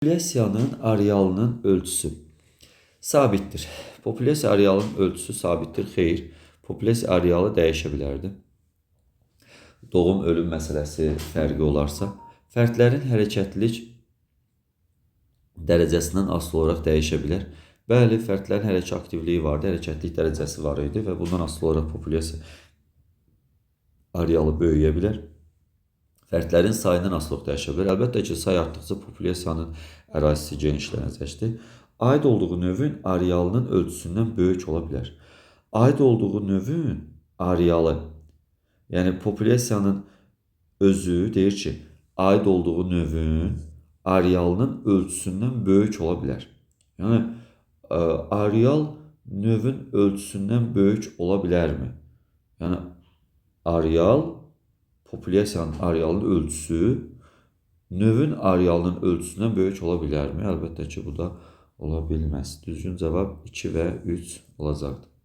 Populyasiyanın arealının ölçüsü sabitdir. Populyasiya arealının ölçüsü sabitdir. Xeyr, populyasiya arealı dəyişə bilərdi. Doğum ölüm məsələsi fərqi olarsa, fərdlərin hərəkətlilik dərəcəsindən asılı olaraq dəyişə bilər. Bəli, fərdlərin hərəkət aktivliyi vardı, hərəkətlilik dərəcəsi var idi və bundan asılı olaraq populyasiya arealı böyüyə bilər. Fərdlərin sayından asılı olaraq dəyişə bilər. Əlbəttə ki, say artdıqca populyasiyanın ərazisi genişlənəcəkdir. Aid olduğu növün arealının ölçüsündən böyük ola bilər. Aid olduğu növün arealı, yəni populyasiyanın özü deyir ki, aid olduğu növün arealının ölçüsündən böyük ola bilər. Yəni areal növün ölçüsündən böyük ola bilərmi? Yəni areal populyasiyanın arealının ölçüsü növün arealının ölçüsündən böyük ola bilərmi? Əlbəttə ki, bu da ola bilməz. Düzgün cavab 2 və 3 olacaqdır.